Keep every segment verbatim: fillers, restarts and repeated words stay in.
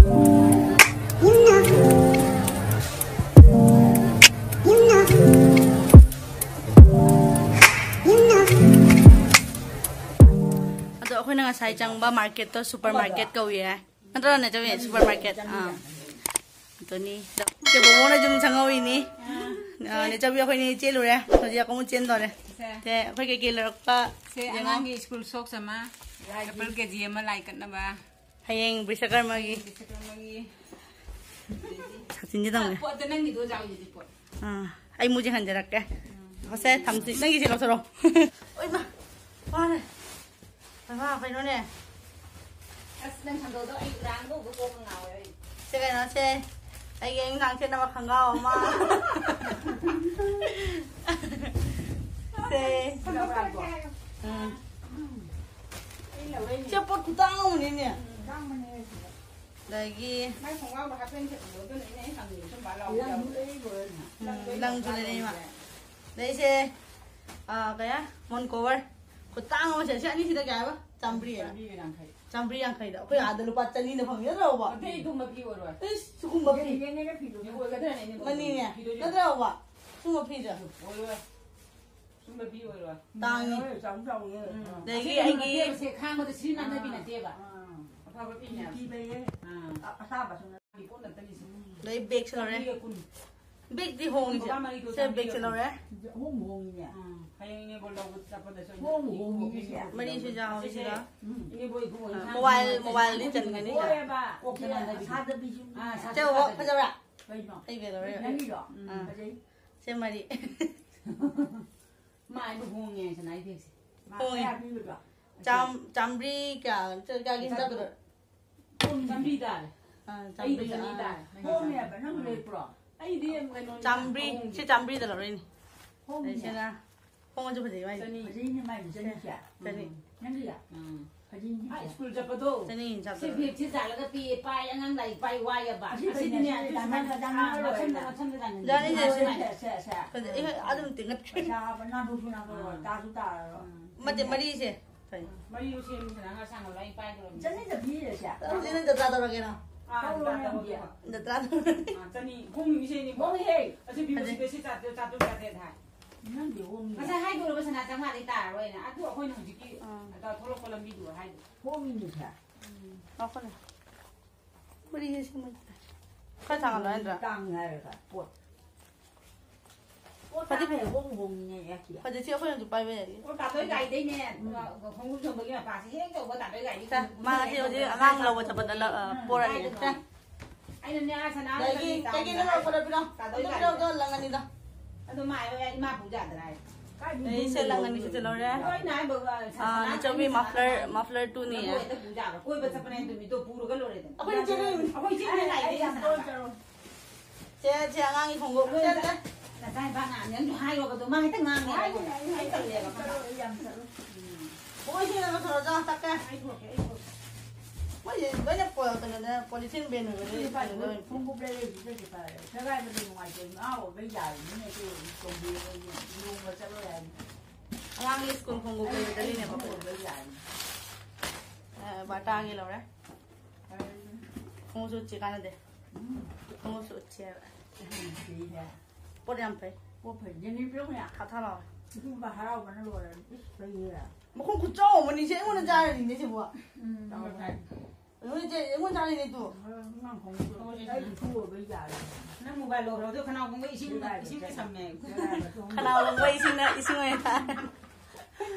ꯑꯗꯣ ꯑꯩꯈꯣꯏꯅ ꯉꯁꯥꯏ ꯆꯪꯕ ꯃꯥꯔꯀꯦꯠꯇꯣ ꯁꯨꯄꯔ ꯃꯥꯔꯀꯦꯠ ꯀꯧꯏ ꯍꯥꯏ꯫ ꯅꯠꯇ꯭ꯔꯣ, ꯅꯦꯆꯧꯕꯤ? Super market. ꯑꯥ꯫ ꯑꯗꯨꯅꯤ꯫ ꯆꯦ ꯕꯣꯕꯣꯅ ꯌꯨꯝ ꯁꯪꯍꯧꯔꯤꯅꯤ꯫ ꯑꯥ, ꯅꯦꯆꯧꯕꯤ ꯑꯩꯈꯣꯏꯅꯤ ꯆꯦꯜꯂꯨꯔꯦ꯫ ꯍꯧꯖꯤꯛ ꯑꯃꯨꯛ ꯆꯦꯟꯗꯧꯔꯦ꯫ ꯁꯦ꯫ ꯁꯦ, ꯑꯩꯈꯣꯏ ꯀꯩꯀꯩ ꯂꯩꯔꯛꯄ ꯁꯦ, ꯌꯦꯡꯉꯣ꯫ ꯑꯉꯥꯡꯒꯤ ꯁ꯭ꯀꯨꯜ ꯁꯣꯛꯁ ꯑꯃ, ꯑꯦꯄꯜ ꯀꯦ ꯖꯤ ꯑꯃ ꯂꯥꯏ ꯀꯠꯅꯕ꯫ ꯍꯌꯦꯡ ꯕꯤꯁꯀꯔꯃꯒꯤ꯫ ꯍꯌꯦꯡ ꯕꯤꯁꯀꯔꯃꯒꯤ꯫ ꯁꯥꯆꯤꯟꯁꯦ ꯇꯧꯅꯦ꯫ ꯄꯣꯠꯇ ꯅꯪꯒꯤꯗꯣ ꯌꯥꯎꯔꯤꯗꯨꯗꯤ ꯄꯣꯠ꯫ ꯑꯥ, ꯑꯩ ꯃꯨꯁꯦ ꯍꯟꯖꯔꯛꯀꯦ꯫ ꯎꯝ꯫ ꯍꯣꯁꯦ, ꯊꯝꯁꯤ꯫ ꯅꯪꯒꯤꯁꯦ ꯂꯧꯊꯣꯔꯛꯑꯣ꯫ ꯑꯣꯏꯃꯥ, ꯋꯥꯔꯦ꯫ ꯑꯃ ꯀꯩꯅꯣꯅꯦ꯫ ꯑꯁ, ꯅꯪ ꯈꯪꯗꯧꯗꯣ ꯑꯩ ꯔꯥꯡꯗꯧꯗꯣ ꯀꯣꯛꯀ ꯉꯥꯎꯋꯦ ꯑꯩ꯫ ꯁꯦ ꯀꯩꯅꯣꯁꯦ, ꯑꯩꯒꯤ ꯑꯌꯨꯛ ꯅꯨꯡꯗꯥꯡ ꯁꯦꯠꯅꯕ ꯈꯪꯒꯥꯎ ꯑꯃ꯫ ꯁꯦ꯫ ꯎꯝ꯫ ꯑꯩ ꯂꯧꯔꯛꯏꯅꯦ꯫ ꯁꯦ ꯄꯣꯠ ꯈꯨꯇꯥꯡ ꯑꯃꯅꯤꯅꯦ꯫ ꯎꯝ, ꯇꯥꯡꯕꯅꯦ ꯁꯤꯗ꯫ ꯑꯗꯒꯤ ꯃꯥꯏ ꯈꯣꯡꯒ꯭ꯔꯥꯎꯗꯣ ꯍꯥꯞꯄꯦꯟ ꯁꯦꯠꯄꯗꯣ, ꯑꯗꯨꯅ ꯑꯩꯅ ꯍꯦꯛ ꯍꯪꯉꯤꯗꯣ, ꯁꯨꯝ ꯕꯥ ꯂꯥꯎꯕ ꯂꯪꯁꯨ ꯌꯥꯎꯕꯗꯣ꯫ ꯂꯩꯕ ꯑꯣꯏꯔꯦ꯫ ꯎꯝ, ꯂꯪꯁꯨ ꯂꯩꯔꯛꯏ ꯃꯥ꯫ ꯑꯗꯩꯁꯦ, ꯑꯥ, ꯀꯌꯥ? ꯃꯣꯟ ꯀꯣꯚꯔ꯫ ꯈꯨꯇꯥꯡ ꯑꯃ ꯁꯦ-, ꯁꯤ ꯑꯅꯤꯁꯤꯗ ꯀꯌꯥ ꯍꯥꯏꯕ? ꯆꯥꯝꯃꯔꯤ ꯍꯥꯏꯅ꯫ ꯆꯥꯝꯃꯔꯤꯒ ꯌꯥꯡꯈꯩ꯫ ꯆꯥꯝꯃꯔꯤ ꯌꯥꯡꯈꯩꯗ꯫ ꯑꯩꯈꯣꯏ ꯑꯥꯗ ꯂꯨꯄꯥ ꯆꯅꯤꯗ ꯐꯪꯉꯤ ꯅꯠꯇ꯭ꯔꯣ, ꯕꯕꯥ? ꯑꯇꯩ ꯑꯗꯨꯝꯕ ꯐꯤ ꯑꯣꯏꯔꯣꯏ꯫ ꯏꯁ, ꯁꯤꯒꯨꯝꯕ ꯐꯤ꯫ ꯌꯦꯡꯉꯦꯅꯦ ꯐꯤꯗꯣ꯫ ꯑꯣꯏꯒꯗ꯭ꯔꯅꯦ ꯑꯩꯅ ꯃꯅꯤꯅꯦ꯫ ꯐꯤꯗꯣ ꯌꯦꯡꯉꯣ꯫ ꯅꯠꯇ꯭ꯔꯣ, ꯕꯕꯥ? ꯁꯤꯒꯨꯝꯕ ꯐꯤꯁꯦ꯫ ꯑꯣꯏꯔꯣꯏ꯫ ꯁꯤꯒꯨꯝꯕ ꯐꯤ ꯑꯣꯏꯔꯣꯏ꯫ ꯇꯥꯡꯉꯤ꯫ ꯑꯣꯏꯔꯣꯏ, ꯆꯥꯎꯁꯨ ꯆꯥꯎꯅꯤ꯫ ꯎꯝ꯫ ꯑꯗꯒꯤ ꯑꯁꯤ ꯀꯩꯅꯣ ꯑꯩꯒꯤ ꯅꯠꯇꯦꯕ, ꯁꯦ ꯈꯥꯡꯕꯗ ꯁꯤꯖꯤꯟꯅꯗꯕꯤ ꯑꯥ꯫ ꯅꯠꯇꯦꯕ꯫ ꯑꯥ꯫ ꯑꯐꯕ ꯐꯤꯅꯦꯕ꯫ ꯐꯤ ꯂꯩꯌꯦ꯫ ꯑꯥ꯫ ꯑ-, ꯑꯁꯥꯕꯁꯨ ꯅꯠꯇꯦ꯫ ꯄꯣꯠ ꯅꯠꯇꯅꯤ ꯁꯤ꯫ ꯑꯗꯩ ꯕꯦꯒꯁꯨ ꯂꯧꯔꯦ꯫ ꯆꯥꯝꯃꯔꯤꯒ ꯀꯨꯟ꯫ ꯕꯦꯒꯇꯤ ꯍꯣꯡꯉꯤꯁꯦ꯫ ꯕꯕꯥ ꯃꯔꯤꯗꯣ ꯁꯦ, ꯆꯥꯝꯃꯔꯤꯒ ꯕꯦꯒꯁꯦ ꯀꯨꯟ꯫ ꯂꯧꯔꯦ꯫ ꯍꯣꯡꯕꯨ ꯍꯣꯡꯉꯤꯅꯦ꯫ ꯑꯥ, ꯍꯌꯦꯡ ꯏꯅꯦꯕꯣꯛ ꯂꯧꯕ ꯆꯠꯄꯗꯁꯨ ꯑꯩꯅ ꯍꯣꯡꯕꯨ ꯍꯣꯡꯉꯤꯅꯦ꯫ ꯃꯔꯤꯁꯨ ꯌꯥꯎꯔꯦ ꯑꯁꯤꯁꯦ ꯁꯤꯗ꯫ ꯎꯝ꯫ ꯏꯅꯦꯕꯣꯛ ꯏꯕꯨꯡꯉꯣ ꯑꯥ, ꯏꯟꯁꯥꯡ ꯃꯣꯕꯥꯏꯜ, ꯊꯤꯟꯕꯗ ꯃꯣꯕꯥꯏꯜꯗꯤ ꯆꯟꯒꯅꯤ ꯁꯤꯗ꯫ ꯍꯣꯏꯌꯦꯕ꯫ ꯀꯣꯛꯇꯅ ꯍꯟꯗꯛꯀꯤ꯫ ꯑꯁꯥꯗꯕꯤꯁꯨ꯫ ꯑꯥ, ꯁꯥꯁꯨ ꯁꯦ, ꯕꯕꯥ, ꯁꯥꯗꯕꯤ꯫ ꯐꯖꯕ꯭ꯔꯥ? ꯀꯩꯅꯣ? ꯑꯩ ꯕꯦꯒ ꯂꯧꯔꯦ꯫ ꯅꯪꯒꯤꯗꯣ? ꯎꯝ꯫ ꯐꯖꯩ꯫ ꯁꯦ, ꯃꯔꯤ꯫ ꯃꯥ ꯍꯥꯏꯕ ꯍꯣꯡꯉꯦ ꯍꯥꯏꯁꯤꯅ ꯑꯩ ꯕꯦꯒꯁꯦ꯫ ꯃꯥ ꯍꯣꯡꯉꯦ꯫ ꯀꯌꯥ ꯄꯤꯕꯗꯣ? ꯆꯥꯝ-, ꯆꯥꯝꯃꯔꯤ ꯀꯌꯥ, ꯀꯌꯥꯒꯤ ꯍꯤꯟꯖꯥꯡꯗꯨꯔꯣ? ꯆꯥꯝꯃꯔꯤ ꯇꯥꯔꯦ꯫ ꯑꯥ, ꯑꯩꯗꯣ ꯆꯥꯝꯃꯔꯤ, ꯆꯅꯤ ꯑꯥ꯫ ꯇꯥꯔꯦ꯫ ꯍꯣꯡꯉꯦ ꯍꯥꯏꯕ, ꯅꯪ ꯂꯩꯕ꯭ꯔꯣ? ꯑꯩꯗꯤ ꯀꯩꯅꯣꯅꯤꯗ, ꯆꯥꯝꯃꯔꯤ, ꯑꯍꯣꯡꯕꯤ꯫ ꯁꯤ ꯆꯥꯝꯃꯔꯤꯗ ꯂꯧꯔꯛꯏꯅꯤ꯫ ꯍꯣꯡꯉꯦ꯫ ꯑꯗꯩꯁꯤꯅ ꯍꯣꯡꯉꯁꯨ ꯐꯖꯩ ꯃꯥꯏꯁꯦ꯫ ꯆꯅꯤ꯫ ꯐꯖꯩꯅꯦ ꯃꯥꯏꯁꯦ, ꯆꯅꯤ ꯀꯌꯥ? ꯆꯅꯤ꯫ ꯎꯝ꯫ ꯅꯪꯒꯤꯌꯥ? ꯎꯝ꯫ ꯐꯖꯩꯅꯦ ꯑꯥ, ꯀꯌꯥ? ꯁ꯭ꯀꯨꯜ ꯆꯠꯄꯗꯣ꯫ ꯆꯅꯤ ꯆꯥꯝꯃꯔꯤ꯫ ꯁꯤ ꯕꯦꯒꯁꯤ ꯆꯥꯜꯂꯒ ꯄꯤꯌꯦ, ꯄꯥꯏ, ꯑꯉꯥꯡ ꯂꯥꯏꯔꯤꯛ ꯄꯥꯏ ꯋꯥꯏꯌꯦꯕ꯫ ꯑꯁꯤ ꯑꯁꯤꯗꯤꯅꯦ, ꯐꯖꯩꯅꯦ, ꯑꯗꯨꯁꯨ ꯗꯥꯏꯃꯟ ꯃꯊꯛ-, ꯗꯥꯏꯃꯟ ꯑꯥ, ꯂꯣꯏꯔꯦ꯫ ꯃꯊꯪꯗ, ꯃꯊꯪꯗ ꯗꯥꯏꯃꯟ꯫ ꯌꯥꯅꯤ, ꯌꯥꯅꯤ꯫ ꯁꯦ, ꯁꯦ, ꯁꯦ꯫ ꯐꯖꯩ꯫ ꯑꯦ, ꯑꯗꯨꯝ ꯇꯤꯡꯉꯠꯈ꯭ꯔꯦ꯫ ꯄꯩꯁꯥ ꯍꯥꯞꯄ ꯅꯥꯟꯊꯣꯛꯁꯨ ꯅꯥꯟꯊꯣꯛꯑꯔꯣꯏ, ꯑꯥ꯫ ꯇꯥꯁꯨ ꯇꯥꯔꯔꯣꯏ꯫ ꯎꯝ꯫ ꯃꯇꯦ ꯃꯔꯤꯁꯦ꯫ ꯐꯩ꯫ ꯃꯔꯤꯗꯣ ꯁꯦꯝꯁꯤꯅ ꯑꯉꯥꯡ ꯁꯥꯡꯅ ꯂꯣꯏ ꯄꯥꯏꯗꯧꯔꯕꯅꯤ꯫ ꯆꯅꯤꯗ ꯄꯤꯔꯁꯦ꯫ ꯆꯅꯤꯗ ꯆꯥꯗꯧꯔꯒꯦꯔꯣ? ꯑꯥ, ꯂꯨꯄꯥ ꯇꯔꯨꯛ꯫ ꯅꯠꯇ꯭ꯔꯥ? ꯑꯥ, ꯆꯅꯤ꯫ ꯍꯣꯡꯉꯤꯁꯦ ꯏꯅꯦꯀꯣ꯫ ꯍꯣꯡꯉꯤꯍꯦ꯫ ꯑꯁꯤ ꯐꯤ ꯃꯁꯤꯗ ꯁꯤ ꯆꯥꯇ꯭ꯔꯨꯛ, ꯆꯥꯇ꯭ꯔꯨꯛ ꯆꯥꯇ꯭ꯔꯦꯠ ꯍꯥꯏ꯫ ꯅꯪꯗꯤ ꯍꯣꯡꯉꯤ꯫ ꯉꯁꯥꯏ ꯍꯥꯏꯗꯣꯔꯕ ꯁꯅꯥ ꯆꯥꯝꯃꯉꯥꯗꯤ ꯇꯥꯔꯔꯣꯏꯅ꯫ ꯑꯗꯨ ꯑꯩꯈꯣꯏꯅ ꯍꯧꯖꯤꯛꯀꯤ ꯑꯥ꯫ ꯑꯗ ꯊꯣꯛꯂꯛꯄ ꯂꯝꯕꯤꯗꯨ ꯍꯥꯏꯗꯣ꯫ ꯍꯣꯡꯉꯤꯅꯦ ꯁꯦ꯫ ꯎꯝ꯫ ꯉꯥꯏꯈꯣꯅꯦ꯫ ꯃꯔꯤꯁꯦ ꯁꯤ ꯃꯣꯏ ꯈꯔ ꯊꯥꯡꯒꯠꯂꯣ ꯍꯥꯏꯗ꯭ꯔꯥ? ꯇꯥꯡꯉꯤ ꯍꯥꯏꯔꯒ ꯄꯣꯠ꯫ ꯄꯣꯠ ꯐꯗꯤ ꯇꯥꯡꯉꯦ, ꯐꯩ꯫ ꯍꯣꯡ ꯍꯣꯡꯉꯤꯅꯦ ꯌꯥꯈꯤ꯫ ꯐꯖꯩ, ꯁꯤ ꯑꯩꯈꯣꯏꯅꯁꯨ ꯄꯥꯏꯕ ꯌꯥꯏꯌꯦ꯫ ꯑꯣ, ꯇꯥꯇꯣꯏ ꯒꯥꯔꯤꯗꯩꯅꯦ, ꯎꯝ꯫ ꯈꯣꯡꯎꯞ ꯌꯣꯟꯕꯒꯤ ꯃꯄꯥꯁꯦ ꯍꯦꯛ ꯇꯧꯕ ꯇꯥꯇꯣꯏ ꯒꯥꯔꯤꯗꯤ ꯁꯦ, ꯈꯣꯡꯎꯞ ꯃꯥ ꯉꯁꯤ ꯍꯧꯖꯤꯛ ꯑꯉꯥꯡ ꯂꯧꯕ ꯆꯠꯄꯗ ꯂ-, ꯑ, ꯎꯝ, ꯄꯣꯔꯛꯑꯒꯦ꯫ ꯀꯥꯏꯗꯅꯣ? ꯁꯦ꯫ ꯑꯩꯅꯅꯦ, ꯑꯥ, ꯁꯅꯥ ꯀꯩꯒꯤ, ꯀꯩꯒꯤ ꯅꯪ ꯂꯧꯔꯛꯄꯗꯣ ꯄꯤꯔꯣ? ꯇꯥꯇꯣꯏ ꯑꯗꯨ ꯒꯥꯔꯤꯗ꯫ ꯄꯤꯔꯣ, ꯑꯗꯣ ꯂꯪꯉꯅꯤꯗ꯫ ꯑꯗꯣ ꯃꯥ ꯍꯥꯏꯕ ꯌꯥꯏ, ꯏꯃꯥ ꯄꯨ ꯌꯥꯗ꯭ꯔꯥ ꯍꯥꯏ꯫ ꯀꯥꯏꯗꯩ ꯑꯩ ꯁꯦ ꯂꯪꯉꯅꯤ, ꯁꯤꯁꯦ ꯂꯧꯔꯦ꯫ ꯑꯗꯣ ꯑꯩꯅ ꯍꯥꯏꯕ, ꯑ, ꯑꯥ, ꯁꯅꯥ ꯅꯤꯆꯧꯕꯤ ꯀꯩꯅꯣ ꯃꯐ꯭ꯂꯔ, ꯁꯅꯥ ꯃꯐ꯭ꯂꯔ ꯇꯨꯅꯤ꯫ ꯅꯪ ꯍꯦꯛꯇ ꯄꯨ ꯌꯥꯕ꯭ꯔꯥ? ꯀꯣꯏꯕ ꯆꯠꯄꯅꯦ ꯅꯨꯃꯤꯠꯇꯣ ꯄꯨꯔꯒ ꯂꯣꯏꯔꯦꯗꯅ꯫ ꯑꯩꯈꯣꯏ ꯏꯆꯦ ꯂꯩ꯫ ꯑꯩꯈꯣꯏ ꯏꯆꯦ ꯑꯩ, ꯂꯩ ꯑꯩ ꯌꯥꯝ ꯁꯅꯥ꯫ ꯇꯣꯏꯅ ꯆꯠꯂꯣ꯫ ꯁꯦ, ꯁꯦ, ꯑꯉꯥꯡꯒꯤ ꯈꯣꯡꯎꯞ꯫ ꯁꯦ, ꯁꯦ꯫ ꯅꯆꯥ ꯅꯨꯄꯥ ꯉꯥꯡꯉꯦ, ꯅꯪꯁꯨ ꯍꯥꯏꯌꯣꯕ ꯑꯗꯣ, ꯃꯥ ꯍꯦꯛꯇ ꯉꯥꯡꯉꯦ꯫ ꯍꯥꯏꯗꯣꯏꯅꯦ, ꯑꯩ ꯑꯩ ꯇꯜꯂꯦꯕ꯫ ꯆꯠꯂꯣ, ꯑꯩ ꯌꯥꯝ ꯆꯠꯂꯣ꯫ ꯎꯝ꯫ ꯍꯣꯏ, ꯁꯤ ꯅꯪ ꯊꯣꯔꯛꯑꯣ, ꯆꯥ ꯊꯛꯀꯦ꯫ ꯑꯩ ꯄꯨꯔꯛꯀꯦ, ꯑꯩ ꯄꯨꯔꯛꯀꯦ꯫ ꯃꯣꯏꯁꯦ ꯂꯣꯏꯅ ꯄꯣ-, ꯀꯩꯅꯣꯗ, ꯄꯣꯂꯤꯊꯤꯟ ꯕꯦꯟ ꯑꯣꯏꯕꯗꯤ ꯁꯤ ꯄꯥꯏ-, ꯀꯩꯅꯣ ꯇꯧꯔꯤꯅꯤ꯫ ꯈꯣꯡꯎꯞ ꯂꯩꯔꯛꯏꯁꯤꯗ ꯁꯤ ꯄꯥꯏꯔꯦ꯫ ꯁꯦꯒꯥꯏꯕꯗꯤ ꯅꯨꯡꯉꯥꯏꯇꯦ, ꯉꯥ ꯑꯣꯏꯕ ꯌꯥꯔꯤꯅꯤꯅꯦ, ꯁꯤ ꯇꯣꯡꯕꯤꯔꯒ ꯌꯣꯡꯕ ꯆꯠꯂꯣꯏ ꯍꯥꯏꯅꯤ꯫ ꯑꯉꯥꯡꯒꯤ ꯁ꯭ꯀꯨꯜ ꯈꯣꯡꯎꯞ ꯑꯩ, ꯑꯩ ꯂꯩꯕꯗꯅꯤꯅꯦ, ꯈꯣꯡꯎꯞ ꯃꯈꯣꯏ꯫ ꯑꯣꯏꯕ ꯌꯥꯔꯤꯅꯤ꯫ ꯑ, ꯕꯥꯇꯥꯒꯤ ꯂꯧꯔꯦ꯫ ꯈꯣꯡꯎꯞꯁꯨ ꯎꯠꯁꯤ ꯀꯥꯟꯅꯗꯦ꯫ ꯎꯝ꯫ ꯈꯣꯡꯎꯞꯁꯨ ꯎꯠꯁꯤ ꯍꯥꯏꯕ꯫ ꯎꯝ, ꯁꯤꯗ꯫ ꯄꯣꯠ ꯌꯥꯝ ꯐꯩ꯫ ꯄꯣꯠ ꯐꯩ꯫ ꯖꯦꯅꯤ ꯄꯤꯔꯝꯃꯨ ꯌꯥ꯫ ꯊꯥ ꯊꯥ ꯂꯥꯎꯋꯦ꯫ ꯏꯕꯨꯡꯒ ꯍꯔꯥꯎꯕꯅ ꯂꯣꯏꯔꯦ꯫ ꯏꯁ, ꯐꯩꯌꯦ꯫ ꯃꯈꯣꯡ ꯈꯨꯆꯥꯎ ꯑꯃꯅꯤ, ꯁꯦ ꯑꯩꯉꯣꯟꯗ ꯆꯥꯔꯅꯤꯅꯦ ꯁꯤꯕꯨ꯫ ꯎꯝ, ꯐꯩ꯫ ꯅꯣꯏ ꯆꯦ, ꯑꯩꯉꯣꯟꯗ ꯆꯥꯔꯅꯤꯅꯦ ꯇꯨ꯫ ꯑꯉꯥꯡ ꯈꯣꯡꯎꯞꯇꯣ ꯑꯩ ꯏꯁꯨ ꯑꯣꯏꯕ ꯌꯥꯔꯦ꯫ ꯅꯪ ꯃꯣꯕꯥꯏꯜ ꯂꯧꯈ꯭ꯔꯕꯗꯣ ꯈꯅꯥꯎ ꯄꯨꯝꯕ ꯏꯁꯤꯡ, ꯁꯦꯒꯥꯏꯕ ꯏꯁꯤꯡ ꯆꯠꯂꯦ꯫ ꯆꯝꯃꯦ꯫ ꯁꯦꯒꯥꯏꯕ ꯊꯣꯡ꯫ ꯈꯅꯥꯎ ꯄꯨꯝꯕ ꯏꯁꯤꯡꯅ, ꯏꯁꯤꯡ ꯑꯣꯏꯅ ꯊꯥꯛꯑꯦ꯫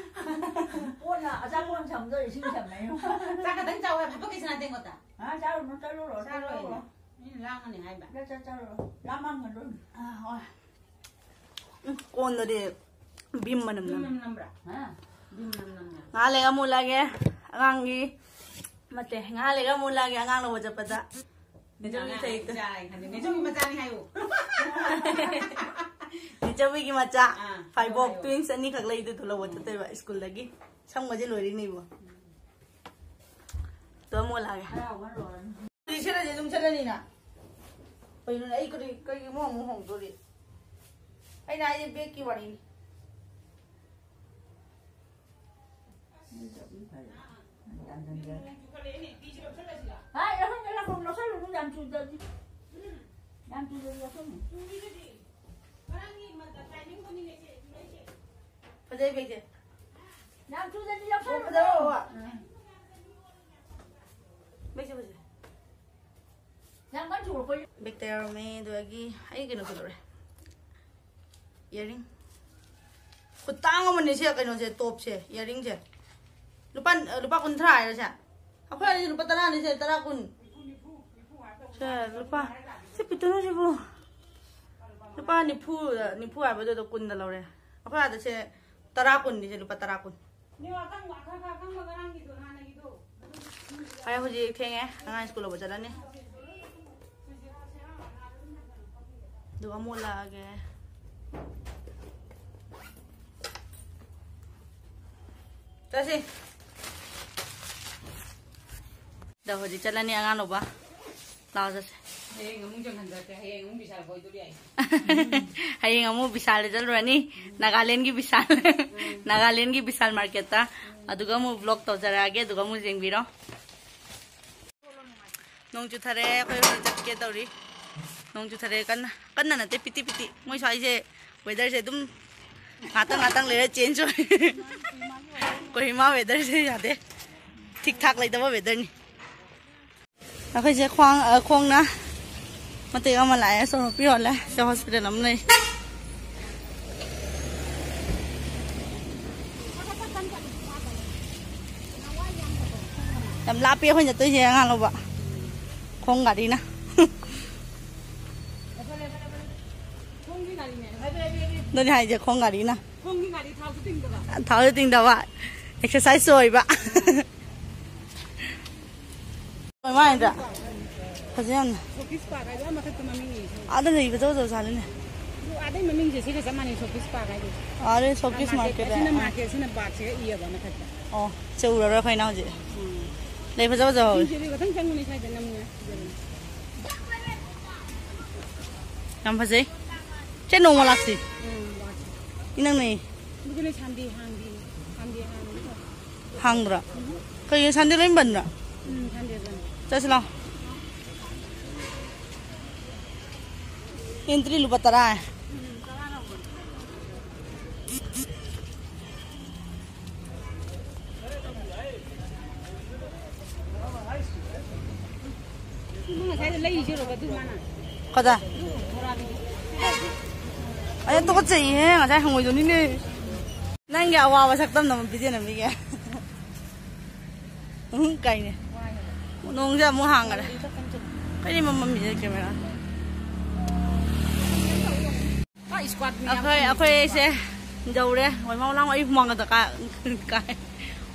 ꯄꯣꯠꯅ ꯑꯆꯥꯄꯣꯠ ꯁꯝꯗꯣ ꯏꯁꯤꯡ ꯁꯝꯃꯦ꯫ ꯆꯥꯛ ꯈꯛꯇꯪ ꯆꯥꯎ ꯍꯥꯏꯕ, ꯍꯥꯞꯄꯛꯀꯦ ꯁꯅꯥ ꯇꯦꯡꯀꯣꯠꯇ꯫ ꯍꯥ, ꯆꯥꯔꯨꯅꯨ, ꯆꯠꯂꯨꯔꯣ, ꯆꯥꯔꯣꯏꯅꯦ꯫ ꯆꯠꯂꯨꯔꯣ꯫ ꯃꯤꯅ ꯂꯥꯡꯉꯅꯤ ꯍꯥꯏꯕ꯫ ꯆꯠ, ꯆꯠ, ꯆꯠꯂꯨꯔꯣ꯫ ꯂꯥꯡꯃꯟꯒꯅꯨ꯫ ꯑꯥ, ꯍꯣꯏ꯫ ꯎꯝ, ꯀꯣꯟꯗꯗꯤ ꯚꯤꯝ ꯃꯅꯝ ꯚꯤꯝ ꯅꯝ-, ꯃꯅꯝ ꯅꯝꯕ꯭ꯔꯥ? ꯍꯥ? ꯚꯤꯝ ꯃꯅꯝ ꯅꯝꯕ꯭ꯔꯥ? ꯉꯥꯏꯍꯥꯛ ꯂꯩꯒ ꯑꯃꯨꯛ ꯎꯠꯂꯛꯑꯒꯦ ꯑꯉꯥꯡꯒꯤ, ꯅꯠꯇꯦ, ꯉꯥꯏꯍꯥꯛ ꯂꯩꯒ ꯑꯃꯨꯛ ꯎꯠꯂꯛꯑꯒꯦ ꯑꯉꯥꯡ ꯂꯧꯕ ꯆꯠꯄꯗ꯫ ꯅꯦꯆꯧꯕꯤ ꯑꯉꯥꯡ ꯊꯩꯗꯣ꯫ ꯏꯆꯥ ꯍꯥꯏ ꯈꯪꯗꯦ꯫ ꯅꯦꯆꯧꯕꯤ ꯃꯆꯥꯅꯤ ꯍꯥꯏꯌꯨ꯫ ꯅꯦꯆꯧꯕꯤꯒꯤ ꯃꯆꯥ, ꯑꯥ, ꯐꯥꯏꯕꯣꯛ ꯍꯥꯏꯌꯣ꯫ ꯇ꯭ꯋꯤꯟꯁ ꯑꯅꯤꯈꯛ ꯂꯩꯗꯨ ꯂꯧꯕ ꯎꯝ꯫ ꯆꯠꯇꯣꯏꯕ ꯁ꯭ꯀꯨꯜꯗꯒꯤ꯫ ꯁꯪꯕꯁꯦ ꯂꯣꯏꯔꯤꯅꯦꯕꯣ꯫ ꯎꯝ꯫ ꯇꯣ ꯑꯃꯨꯛ ꯎꯠꯂꯛꯑꯒꯦ꯫ ꯍꯔꯥꯎꯕ ꯂꯣꯏꯔꯅꯤ꯫ ꯁꯤ ꯁꯦꯠꯂꯗꯤ ꯑꯗꯨꯝ ꯁꯦꯠꯂꯅꯤꯅ꯫ ꯀꯩꯅꯣꯅꯦ, ꯑꯩ ꯀꯔꯤ, ꯀꯩꯒꯤ ꯑꯃꯨꯛ, ꯑꯃꯨꯛ ꯍꯣꯡꯗꯣꯔꯤ? ꯑꯩꯅ ꯍꯥꯏꯗꯤ ꯕꯦꯒꯀꯤ ꯋꯥꯔꯤꯅꯤ꯫ ꯍꯥꯏ, ꯂꯧꯁꯟꯒꯦ, ꯂꯧꯁꯟꯒꯦ, ꯂꯧꯁꯟꯒꯦ꯫ ꯌꯥꯝ ꯆꯨꯗꯗꯤ, ꯌꯥꯝ ꯆꯨꯗꯗꯤ ꯂꯧꯁꯟꯅꯨ꯫ ꯐꯖꯩ ꯕꯦꯒꯁꯦ꯫ ꯌꯥꯝ ꯆꯨꯗꯗꯤ ꯂꯧꯁꯟꯅꯨ꯫ ꯐꯖꯕ ꯍꯥꯎꯕ꯫ ꯎꯝ꯫ ꯕꯦꯒꯁꯦ ꯐꯖꯩ꯫ ꯌꯥꯝ ꯀꯟꯅ ꯆꯨꯔꯛꯄ꯫ ꯕꯦꯒꯇ ꯌꯥꯎꯔꯝꯃꯦ꯫ ꯑꯗꯨꯗꯒꯤ ꯑꯩ ꯀꯩꯅꯣꯁꯨ ꯂꯧꯔꯦ꯫ ꯏꯌꯥꯔꯤꯡ꯫ ꯈꯨꯇꯥꯡ ꯑꯃꯅꯦ ꯁꯤ ꯀꯩꯅꯣꯁꯦ, ꯇꯣꯞꯁꯦ, ꯏꯌꯥꯔꯤꯡꯁꯦ꯫ ꯂꯨꯄꯥ, ꯂꯨꯄꯥ ꯀꯨꯟꯊ꯭ꯔꯥ ꯍꯥꯏꯔꯣ ꯁꯦ? ꯑꯩꯈꯣꯏ ꯑꯗꯨꯗꯤ ꯂꯨꯄꯥ ꯇꯔꯥꯅꯤ ꯁꯦ, ꯇꯔꯥ, ꯀꯨꯟ꯫ ꯁꯦ, ꯂꯨꯄꯥ, ꯁꯤ ꯄꯤꯇꯨꯅꯨ ꯁꯤꯕꯨ ꯂꯨꯄꯥ ꯅꯤꯐꯨꯗ, ꯅꯤꯐꯨ ꯍꯥꯏꯕꯗꯨꯗ ꯀꯨꯟꯗ ꯂꯧꯔꯦ꯫ ꯑꯩꯈꯣꯏ ꯑꯥꯗ ꯁꯦ ꯇꯔꯥ, ꯀꯨꯟꯅꯤ ꯁꯦ, ꯂꯨꯄꯥ ꯇꯔꯥ, ꯀꯨꯟ꯫ ꯑꯩ ꯍꯧꯖꯤꯛ ꯊꯦꯡꯉꯦ, ꯑꯉꯥꯡ ꯁ꯭ꯀꯨꯜ ꯂꯧꯕ ꯆꯠꯂꯅꯤ꯫ ꯑꯗꯨꯒ ꯑꯃꯨꯛ ꯂꯥꯛꯑꯒꯦ꯫ ꯆꯠꯁꯤ꯫ ꯑꯗꯣ ꯍꯧꯖꯤꯛ ꯆꯠꯂꯅꯤ ꯑꯉꯥꯡ ꯂꯧꯕ꯫ ꯂꯥꯛꯑꯣ ꯆꯠꯁꯦ꯫ ꯍꯌꯦꯡ ꯑꯃꯨꯛ ꯕꯤꯁꯥꯜꯗ ꯆꯠꯂꯨꯔꯅꯤ꯫ ꯅꯥꯒꯥꯂꯦꯟꯒꯤ ꯕꯤꯁꯥꯜ꯫ ꯅꯥꯒꯥꯂꯦꯟꯒꯤ ꯕꯤꯁꯥꯜ ꯃꯥꯔꯀꯦꯠꯇ꯫ ꯑꯗꯨꯒ ꯑꯃꯨꯛ ꯕ꯭ꯂꯣꯛ ꯇꯧꯖꯔꯛꯑꯒꯦ, ꯑꯗꯨꯒ ꯑꯃꯨꯛ ꯌꯦꯡꯕꯤꯔꯣ꯫ ꯅꯣꯡ ꯆꯨꯊꯔꯦ, ꯑꯩꯈꯣꯏ ꯍꯧꯖꯤꯛ ꯆꯠꯀꯦ ꯇꯧꯔꯤ꯫ ꯅꯣꯡ ꯆꯨꯊꯔꯦ ꯀꯟꯅ, ꯀꯟꯅ ꯅꯠꯇꯦ, ꯄꯤꯇꯤ ꯄꯤꯇꯤ꯫ ꯃꯣꯏ ꯁ꯭ꯋꯥꯏꯁꯦ ꯋꯦꯗꯔꯁꯦ ꯑꯗꯨꯝ ꯉꯥꯛꯇꯪ ꯉꯥꯛꯇꯪ ꯂꯩꯔ ꯆꯦꯟꯖ ꯑꯣꯏ꯫ ꯀꯣꯍꯤꯃꯥ ꯋꯦꯗꯔꯁꯦ ꯌꯥꯗꯦ, ꯊꯤꯛ ꯊꯥꯛ ꯂꯩꯇꯕ ꯋꯦꯗꯔꯅꯤ꯫ ꯑꯩꯈꯣꯏꯁꯦ ꯈ꯭ꯋꯥꯡ, ꯑ, ꯈꯣꯡꯅ ꯃꯇꯦꯛ ꯑꯃ ꯂꯥꯛꯑꯦ, ꯁꯣꯔꯣꯛ ꯌꯣꯜꯂꯦ꯫ ꯁꯤ ꯍꯣꯁꯄꯤꯇꯥꯜ ꯑꯃ ꯂꯩ꯫ ꯌꯥꯝ ꯂꯥꯞꯄꯤ ꯑꯩꯈꯣꯏꯅ ꯆꯠꯇꯣꯏꯁꯦ ꯑꯉꯥꯡ ꯂꯧꯕ꯫ ꯈꯣꯡ ꯒꯥꯔꯤꯅ꯫ ꯑꯗꯨꯅꯤ ꯍꯥꯏꯁꯦ, ꯈꯣꯡ ꯒꯥꯔꯤꯅ꯫ ꯈꯣꯡꯒꯤ ꯒꯥꯔꯤ ꯊꯥꯎꯁꯨ ꯇꯤꯡꯗꯕ꯫ ꯊꯥꯎꯁꯨ ꯇꯤꯡꯗꯕ, ꯑꯦꯛꯁꯔꯁꯥꯏꯁꯁꯨ ꯑꯣꯏꯕ꯫ ꯃꯥꯏꯗ ꯐꯖꯩ ꯌꯥꯝꯅ꯫ ꯁꯣꯄꯤꯁ ꯄꯥꯔꯛ ꯍꯥꯏꯗꯣ ꯑꯥ ꯃꯊꯛꯇ ꯃꯃꯤꯡ ꯏ꯫ ꯑꯥꯗ ꯂꯩꯕ ꯐꯖ ꯐꯖꯕ ꯁꯥꯠꯂꯤꯅꯦ꯫ ꯑꯗꯨ ꯑꯥꯗꯩ ꯃꯃꯤꯡꯁꯦ ꯁꯤꯒ ꯆꯞ ꯃꯥꯟꯅꯩ, ꯁꯣꯄꯤꯁ ꯄꯥꯔꯛ ꯍꯥꯏꯗꯣ꯫ ꯑꯥꯗꯩ ꯁꯣꯄꯤꯁ ꯑꯥ, ꯃꯥꯔꯀꯦꯠ ꯃꯥꯔꯀꯦꯠ ꯑꯁꯤꯅ ꯑꯥ꯫ ꯃꯥꯔꯀꯦꯠ, ꯑꯁꯤꯅ ꯕꯥꯔꯛꯁꯤꯒ ꯏꯑꯕ ꯃꯊꯛꯇ꯫ ꯑꯣ, ꯁꯦ ꯎꯔꯔꯣꯏ ꯑꯩꯈꯣꯏꯅ ꯍꯧꯖꯤꯛ꯫ ꯎꯝ꯫ ꯂꯩ ꯐꯖ ꯐꯖꯕ ꯍꯧꯔꯦ꯫ ꯁꯤꯁꯦ ꯃꯊꯪ ꯆꯪꯉꯨꯅꯦ, ꯁ꯭ꯋꯥꯏꯗ ꯅꯝꯃꯨꯅꯦ꯫ ꯌꯥꯝ ꯐꯖꯩ꯫ ꯆꯦ, ꯅꯣꯡꯃ ꯂꯥꯛꯁꯤ꯫ ꯎꯝ, ꯂꯥꯛꯁꯤ꯫ ꯏꯅꯛ ꯅꯛꯏ꯫ ꯑꯗꯨꯒꯅꯦ ꯁꯟꯗꯦ ꯍꯥꯡꯗꯦ꯫ ꯁꯟꯗꯦ ꯍꯥꯡꯉꯗꯤ ꯐꯕ꯫ ꯍꯥꯡꯗ꯭ꯔꯣ? ꯎꯝ꯫ ꯀꯩꯒꯤꯅꯣ ꯁꯟꯗꯦ ꯂꯣꯏ ꯕꯟꯗ꯭ꯔꯣ? ꯎꯝ, ꯁꯟꯗꯦ ꯕꯟ꯫ ꯆꯠꯁꯤ ꯂꯥꯛꯑꯣ꯫ ꯑꯦꯟꯇ꯭ꯔꯤ ꯂꯨꯄꯥ ꯇꯔꯥ꯫ ꯉꯁꯥꯏꯗ ꯂꯩꯁꯤꯔꯣꯕ ꯑꯗꯨ ꯃꯥꯅ? ꯀꯗꯥ? ꯑꯗꯨ ꯕꯣꯔꯥꯗꯨꯗꯤ꯫ ꯑꯩ ꯇꯨꯀꯠꯆꯩꯍꯦ, ꯉꯁꯥꯏ ꯍꯪꯉꯣꯏꯗꯨꯅꯤꯅꯦ꯫ ꯅꯪꯒꯤ ꯑꯋꯥꯕ ꯁꯛꯇꯝꯗ ꯑꯃꯨꯛ ꯚꯤꯗꯤꯑꯣ ꯅꯝꯕꯤꯒꯦ꯫ ꯎꯝ, ꯀꯩꯅꯦ? ꯅꯣꯡꯁꯦ ꯑꯃꯨꯛ ꯍꯥꯡꯈꯔꯦ꯫ ꯀꯩꯅꯣ ꯃꯝꯃꯝꯃꯤꯁꯦ ꯀꯦꯃꯦꯔꯥ? ꯑꯩꯈꯣꯏ, ꯑꯩꯈꯣꯏ ꯑꯩꯁꯦ ꯌꯧꯔꯦ꯫ ꯍꯣꯏ, ꯃꯃꯥ ꯂꯥꯡ ꯑꯩ ꯍꯨꯃꯥꯡꯒꯗ ꯀꯥ-, ꯀꯥꯏ꯫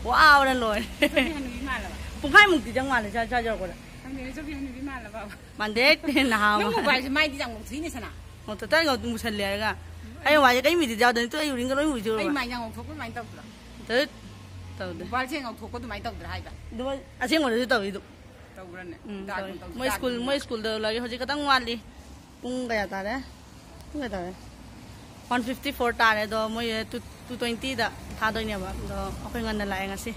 ꯋꯥꯕꯅ ꯂꯣꯏꯔꯦ꯫ ꯑꯩꯈꯣꯏ ꯍꯅꯨꯕꯤ ꯃꯥꯜꯂꯕ? ꯄꯨꯡꯈꯥꯏꯃꯨꯛꯇꯤ ꯆꯪ ꯃꯥꯜꯂꯦ, ꯁ꯭ꯋꯥꯏ, ꯁ꯭ꯋꯥꯏ ꯌꯧꯔꯛꯄꯗ꯫ ꯈꯪꯗꯦ, ꯑꯩꯁꯨ ꯍꯅꯨꯕꯤ ꯃꯥꯜꯂꯕ? ꯃꯥꯟꯗꯦ, ꯅꯍꯥ ꯅꯪ ꯑꯃ꯫ ꯃꯣꯕꯥꯏꯜꯁꯦ ꯃꯥꯏꯗꯤ ꯌꯥꯝ ꯉꯧꯊꯣꯛꯏꯅꯦ ꯁꯅꯥ꯫ ꯉꯧꯊꯣꯛꯇ ꯉꯧ-, ꯃꯨꯁꯜꯂꯦ ꯍꯥꯏꯔꯒ꯫ ꯑꯩ ꯃꯣꯕꯥꯏꯜꯁꯦ ꯀꯔꯤꯝ ꯏꯗꯤꯠ ꯌꯥꯎꯗꯕꯅꯤ, ꯇꯨ ꯑꯩ ꯎꯔꯤꯡꯒ ꯂꯣꯏ ꯎꯏꯗꯣꯏꯔꯕ? ꯑꯩ ꯃꯥꯏ ꯌꯥꯝ ꯉꯧꯊꯣꯛꯄ ꯑꯗꯨꯃꯥꯏꯅ ꯇꯧꯗ꯭ꯔꯣ? ꯇꯧꯗꯦ꯫ ꯃꯣꯕꯥꯏꯜꯁꯦ ꯉꯧꯊꯣꯛꯄ ꯑꯗꯨꯃꯥꯏꯅ ꯇꯧꯗ꯭ꯔꯥ ꯍꯥꯏꯕ? ꯑꯗꯨꯃꯥꯏ-, ꯑꯁꯦꯡꯕꯗꯁꯨ ꯇꯧꯏꯗꯨ꯫ ꯇꯧꯕ꯭ꯔꯅꯦ? ꯎꯝ, ꯗꯥꯛ ꯇꯧꯏ꯫ ꯑꯗꯨꯝ ꯇꯧ-, ꯃꯣꯏ ꯗꯥꯛ ꯁ꯭ꯀꯨꯜ, ꯑꯗꯨꯝ ꯃꯣꯏ ꯇꯧ-, ꯁ꯭ꯀꯨꯜꯗ ꯂꯣꯏꯔꯦ꯫ ꯍꯧꯖꯤꯛ ꯈꯛꯇꯪ ꯋꯥꯠꯂꯤ꯫ ꯄꯨꯡ ꯀꯌꯥ ꯇꯥꯔꯦ? ꯄꯨꯡ ꯀꯌꯥ ꯇꯥꯔꯦ? One fifty four ꯇꯥꯔꯦ꯫ ꯑꯗꯣ ꯃꯣꯏ two, two twenty ꯗ ꯊꯥꯗꯣꯏꯅꯦꯕ꯫ ꯑꯗꯣ ꯑꯩꯈꯣꯏ ꯉꯟꯅ ꯂꯥꯛꯑꯦ ꯉꯁꯤ꯫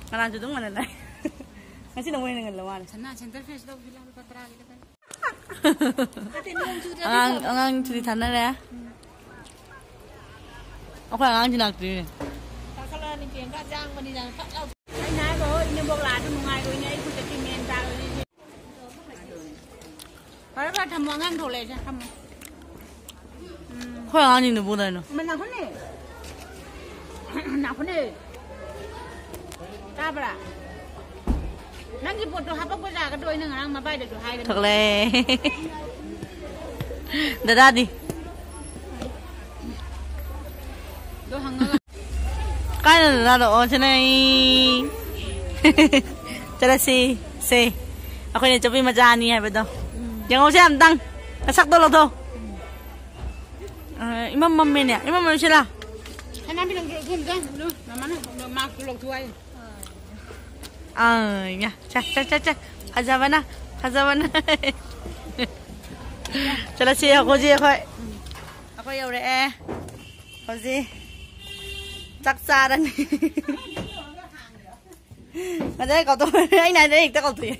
ꯉꯔꯥꯡꯁꯨ ꯑꯗꯨꯝ ꯉꯟꯅ ꯂꯥꯛꯑꯦ꯫ ꯉꯁꯤꯅ ꯃꯣꯏ ꯍꯦꯟꯅ ꯉꯜꯂ ꯃꯥꯜꯂꯦ꯫ ꯁꯅꯥ center fresh ꯂꯧꯁꯤ ꯂꯥꯎ, ꯂꯨꯄꯥ ꯇꯔꯥꯒꯤ ꯂꯧꯒꯦ꯫ ꯑꯉꯥꯡ, ꯑꯉꯥꯡ ꯁꯨꯇꯤ ꯊꯥꯅꯔꯦ꯫ ꯑꯩꯈꯣꯏ ꯑꯉꯥꯡꯁꯤ ꯂꯥꯛꯇ꯭ꯔꯤꯅꯦ꯫ ꯆꯥꯁꯜꯂꯛꯑꯅꯤ, ꯕꯦꯡꯒ ꯆꯥꯡꯕꯅꯤꯅ ꯐꯠ ꯂꯥꯎ꯫ ꯑꯩꯅ ꯍꯥꯏꯕ, ꯍꯣꯏ, ꯏꯅꯦꯝꯕꯣꯛ ꯂꯥꯛꯑꯁꯨ ꯅꯨꯡꯉꯥꯏꯔꯣꯏꯅꯦ, ꯑꯩ ꯈꯨꯠꯇ ꯃꯦꯟ ꯇꯥꯔꯣꯏꯅꯦ꯫ ꯐꯔꯦ, ꯐꯔꯦ, ꯊꯝꯃꯣ, ꯑꯉꯥꯡ ꯊꯣꯛꯂꯛꯑꯦꯁꯦ, ꯊꯝꯃꯣ꯫ ꯎꯝ꯫ ꯑꯩꯈꯣꯏ ꯑꯉꯥꯡꯁꯤꯡꯗꯨ ꯄꯨꯗꯣꯏꯅꯣ? ꯑꯃ ꯅꯥꯈꯣꯅꯦ꯫ ꯅꯥꯈꯣꯅꯦ꯫ ꯇꯥꯕ꯭ꯔꯥ? ꯅꯪꯒꯤ ꯄꯣꯠꯇꯣ ꯍꯥꯄꯛꯄ ꯌꯥꯒꯗ꯭ꯔꯣ? ꯑꯩꯅ ꯉꯔꯥꯡ ꯃꯕꯥꯏꯗꯁꯨ ꯍꯥꯏꯕꯅꯤ꯫ ꯊꯣꯛꯂꯛꯑꯦ꯫ ꯗꯗꯥꯗꯤ? ꯑꯗꯣ ꯍꯪꯉꯒ꯫ ꯀꯥꯏꯅ ꯗꯗꯥꯗꯣ? ꯑꯣ, ꯁꯤꯅ ꯑꯩ꯫ ꯆꯠꯂꯁꯤ꯫ ꯁꯦ꯫ ꯑꯩꯈꯣꯏꯅ ꯆꯠꯄꯤ ꯃꯆꯥ ꯑꯅꯤ ꯍꯥꯏꯕꯗꯣ꯫ ꯎꯝ꯫ ꯌꯦꯡꯉꯧꯁꯦ ꯑꯝꯇꯪ꯫ ꯅꯁꯛꯇꯣ ꯂꯧꯊꯣꯛ꯫ ꯑ, ꯏꯃꯝ ꯃꯝꯃꯦꯅꯦ꯫ ꯏꯃꯝ ꯃꯝꯃꯦ, ꯁꯤꯂꯥ꯫ ꯁꯅꯥꯕꯤ, ꯂꯧꯊꯣꯛ, ꯂꯧꯊꯣꯛ, ꯂꯧꯊꯣꯛ꯫ ꯃꯃꯥꯅ ꯃꯥꯛꯁꯇꯣ ꯂꯧꯊꯣꯛ ꯍꯥꯏ꯫ ꯑ, ꯌꯥ꯫ ꯆꯥ, ꯆꯥ, ꯆꯥ, ꯆꯥ꯫ ꯐꯖꯕꯅ, ꯐꯖꯕꯅ꯫ ꯆꯠꯂꯁꯤ, ꯍꯧꯖꯤꯛ ꯑꯩꯈꯣꯏ꯫ ꯑꯩꯈꯣꯏ ꯌꯧꯔꯛꯑꯦ꯫ ꯍꯧꯖꯤꯛ ꯆꯥꯛ ꯆꯥꯔꯅꯤ꯫ ꯉꯁꯥꯏ ꯀꯧꯊꯣꯛ-, ꯑꯩꯅ ꯍꯥꯏꯗꯤ ꯑꯩ ꯍꯦꯛꯇ ꯀꯧꯊꯣꯛꯑꯦ꯫